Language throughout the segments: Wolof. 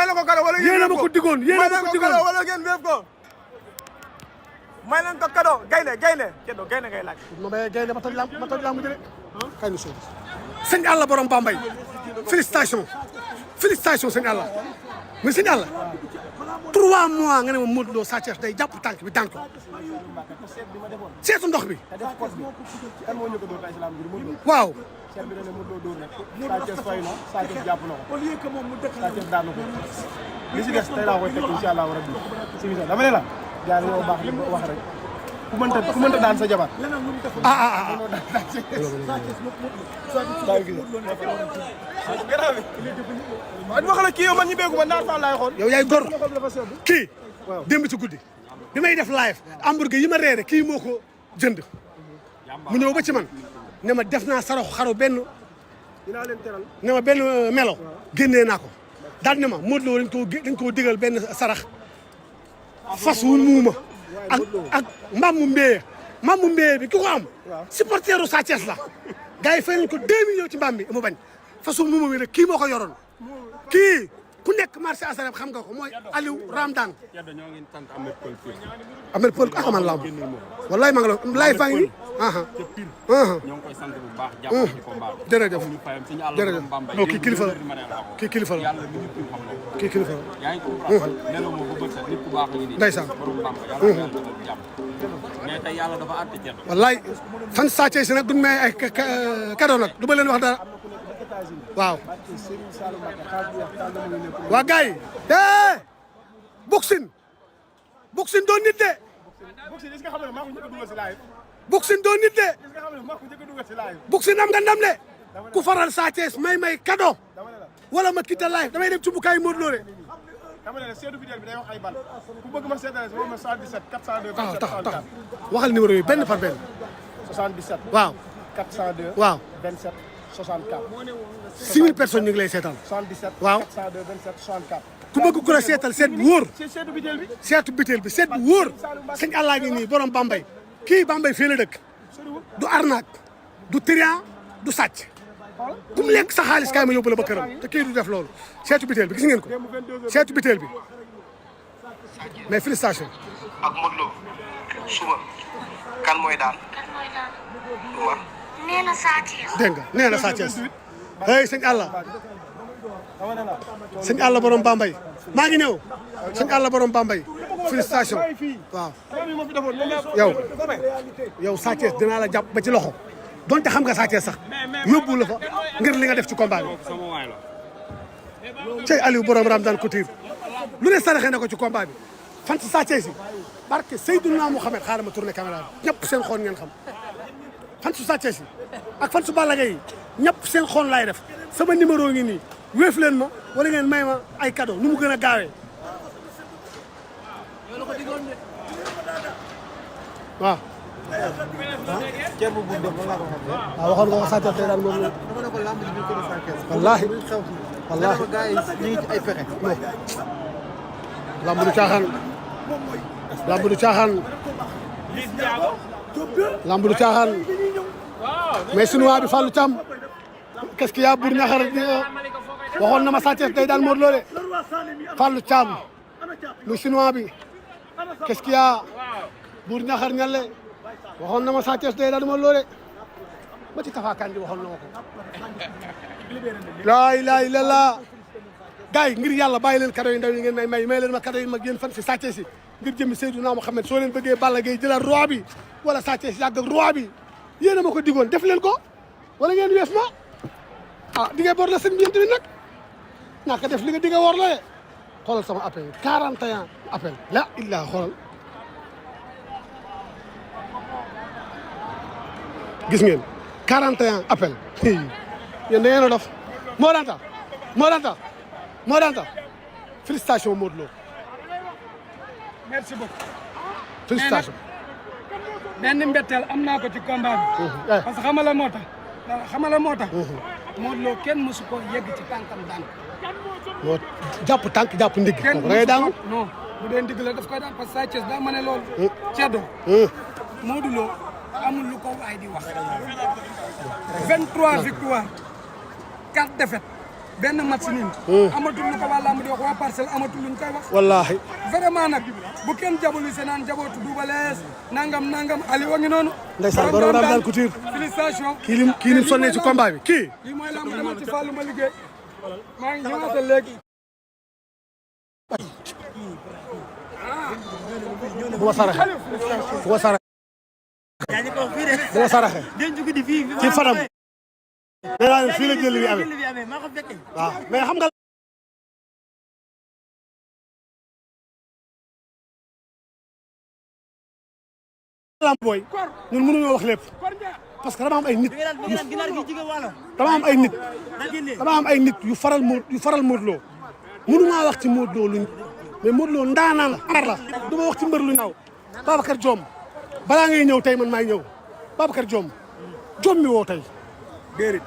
may la ko cadeau wala yéen a ma ko digoon yéen a ma ko digoon wala ngeen wéef ko may leen ko cadeau gaynde keddo gaynde ngay laaj ma bay gaynde ma toj lamb ji de kay nu soo sëñ Alla borom Bambey félicitations sëñ Alla mais sëñ Alla 3 mois nga ne ma Modou Lo Sa Thiès day jàpp tànk bi daan ko seetu ndox bi waaw Sa Thiès fay na Sa Thiès jàpp na ko au lieu que moom mu dëkk Sa Thiès daan na ko li si des tey laa koy teg incha allah rabbi si bisa dama ne la jaar yow baax li wax rek ku mënta daan sa jabar wax la kii yow man ñi beegu ma naar fa laay xool yow yaay gor kii démb ci guddi bi may def live hamburger yi ma reere kii moo ko jënd mu ñëw ba ci man ne ma def naa saraxu xaru benn dinaa leen teral ne ma benn melo génnee naa ko daal ne ma Modou Lo dañ koo digal benn sarax fas wu muuma ak mbaam mu mbéye bi ki ko am supporteru Sa Thiès la gars yi fay nañ ko 2 millions ci mbaam bi mu bañ fas wu muuma bi nag kii moo ko yoroon kii ku nekk marché asarab xam nga ko mooy Aliou Ramdan Ahmed Paul ak man lamb wallaay maa ngi la laay faa ngi ñoo ngi koy sant bu baax jàppal ci combat jërëjëf jërëjëf non kii kilifa la kii kilifa la yàlla mi ñu xam na kii kilifa la yaa ngi comprendre nelaw mo ba bët set nit ku baax ngi nii ndeysaan borom Bamba yàlla defal jàmm mais tey yàlla dafa àtte ceeb wallaay fan Sa Thiès nag duñ may ay cadeau nag du ma leen wax dara waaw waa gars yi boxing doon nit de boxing doon nit de boxing am nga ndam de ku faral Sa Thiès may cadeau wala ma kita live damay dem ci bukaay Modou Lo de dama ne seetu vidéo bi day wax ay ban ku bëgg ma seetale si ma 77 402 tax waxal numéro yi benn par benn 77 waaw 402 waaw 27 64 6000 personnes ñu ngi lay seetaan 77 waaw 402 27 64 ku bëgg ku la seetal seet bu wóor seetu vidéo bi seetu bitéel bi seet bu wóor sëñ Alla ngi nii borom Bambey kii Bambey fii la dëkk du arnaque du trian du sàcc ku mu lekk sa xaalis kaay ma yóbbu la ba këram te kii du def loolu seetu bitéel bi gis ngeen ko seetu bitéel bi mais félicitations. ak Modou Lo suba kan mooy daan. Umar. nee na Sa Thiès. dégg nga nee na Sa Thiès hey sëñ Alla sëñ Alla borom Bambey maa ngi ñëw sëñ Alla borom Bambey félicitations waaw yow Sa Thiès dinaa la jàpp ba ci loxo donte xam nga Sa Thiès sax yóbbu la fa ngir li nga def ci combat bi cey Aliou borom Ramdan Couture lu ne saraxe na ko ci combat bi fan si Sa Thiès yi barke Seydouna Mouhamed xaaral ma tourné caméra bi ñëpp seen xoon ngeen xam fan su Sa Thiès yi ak fan su Balla Gaye yi ñëpp seen xoon laay def sama numéro ngi nii wéef leen ma wala ngeen may ma ay cadeau nu mu gën a gaawee waaw. ceeb bu def mën naa ko xam. waaw waxoon nga ko Sa Thiès tey daal moom la. dama ne ko lamb ji bi ko Sa Thiès. wallaahi wallaahi ko gars yi ñu ngi ci ay pexe. lamb du caaxaan lamb du caaxaan lamb du caaxaan mais sinuwaa bi Fallou Thiam qu'est-ce qu'il y a Bour Niakhar waxoon na ma Sa Thiès day daan Modou Lo de Fallou Thiam muy sinuwaa bi qu'est-ce qu'il y a Bour Niakhar ñalle waxoon na ma Sa Thiès day daan Modou Lo de ba ci Tafa Kandi waxoon na ma ko laa ilaaha illallaah gars yi ngir yàlla bàyyi leen cadeau yi ndaw yi ngeen may leen ma cadeau yi mag yéen fan si Sa Thiès yi ngir jëmmi Seydina Mouhamed soo leen bëggee Balla Gaye jëlal roi bi wala Sa Thiès yàgg ak roi bi yéen a ma ko digoon def leen ko wala ngeen wees ma ah di nga bor la sëñ bi yéen tamit nag ñàkk def li nga di nga wor la de xoolal sama appel 41 appel la illaa xoolal gis ngeen 41 appel yéen da ngeen a dof moo daan tax félicitations Modou Lo merci beaucoup. félicitations. benn mbetteel am naa ko ci combat bi. parce que xamala moo tax. Modou Lo kenn mësu ko yegg ci tànkam daan. moo jàpp tànk jàpp ndigg. kenn da ngay daanu. non bu dee ndigg la daf koy daan parce que Sa Thiès daa ma ne loolu. Ceddo. Modou Lo amul lu ko waay di wax. 23 victoires 4 défaites benn match nii. amatul lu ko waa lamb di wax waa parcelle amatul luñ koy wax. wallaahi. vraiment nag bu kenn jaboli se naan jabootu Double Less nangam Aliou a ngi noonu. ndeysaan borom Ramadan Couture. félicitation. kii lim sonnee ci combat bi kii. lii mooy lamb dama ci Fallou ma liggéey. maa ngi ñëwaat léegi. bu ma saraxe bu ma saraxe bu ma saraxe ci Fadam nee naa leen fii la jël bi amee waaw mais xam nga lamb booy ñun mënuñoo wax lépp parce que dama am ay nit dama am ay nit yu faral Modou Lo mënumaa wax ci Modou Lo luñ mais Modou Lo ndaanaan ar la du ma wax ci mbër lu ñaaw Babacar Diome balaa ngay ñëw tey man maay ñëw Babacar Diome mi woo tey déedéet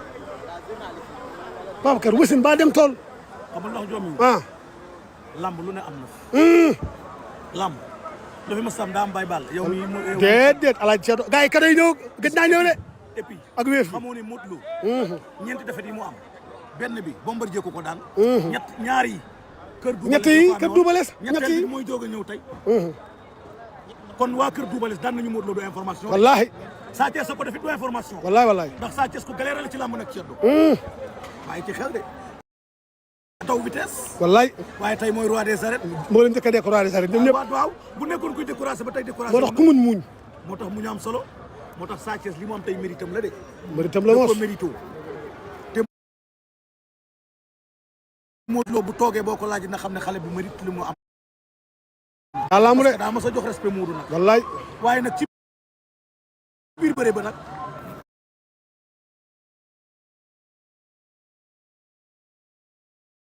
Babacar wasin ba dem tool xamul ndax Diome mi lamb lu ne am na lamb dafa ma sam daa am bay ball yow mi déedéet Alaaji Ceedo gars yi ka day ñëw gëj naa ñëw de et puis ak wéef xamoo ne Modou Lo ñeenti defet yi mu am benn bi Bombardier ko daan ñaar yi kër Double Less ñetteel bi mooy jóg a ñëw tey kon waa kër Double Less daan nañu Modou Lo du information wallaahi Sa Thiès sa ko defit du information wallaahi ndax Sa Thiès ko galère la ci làmb nag Ceddo waaye ci xel de taw vitesse wallaahi waaye tey mooy roi des arènes moo leen njëkk a découragé sax ñoom ñëpp waaw bu nekkoon kuy découragé ba tey découragé moo tax ku muñ moo tax mu ñu am solo moo tax Sa Thiès li mu am tey méritam la de méritam la moos ko mérito te Modou Lo bu toogee boo ko laaj na xam ne xale bu mérite li mu am laamu de daa ma sa jox respect Modou nag wallaay waaye nag ci biir bëre ba nag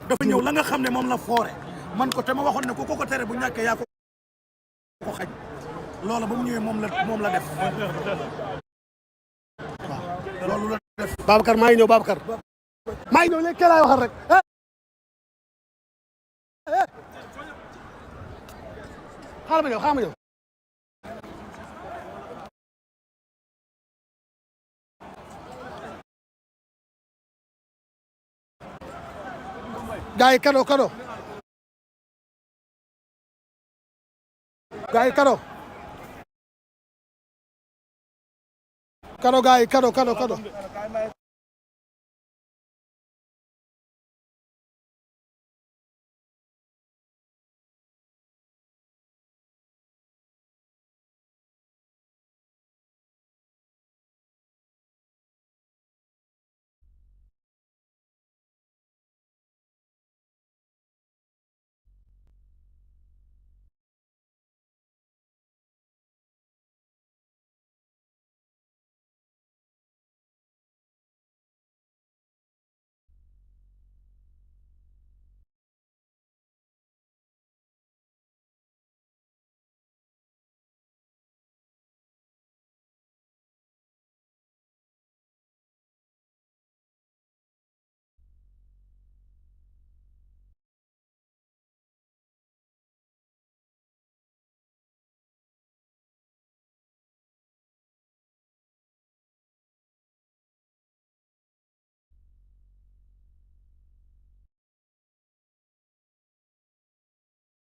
dafa ñëw la nga xam ne moom la foore man ko te ma waxoon ne ko tere bu ñàkkee yaa ko xañ loola ba mu ñëwee moom la def waaw loolu la def Babacar maa ngi ñëw Babacar maa ngi ñëw léegi kee laay waxal rek xaaral ma ñëw gars yi kado gars yi kado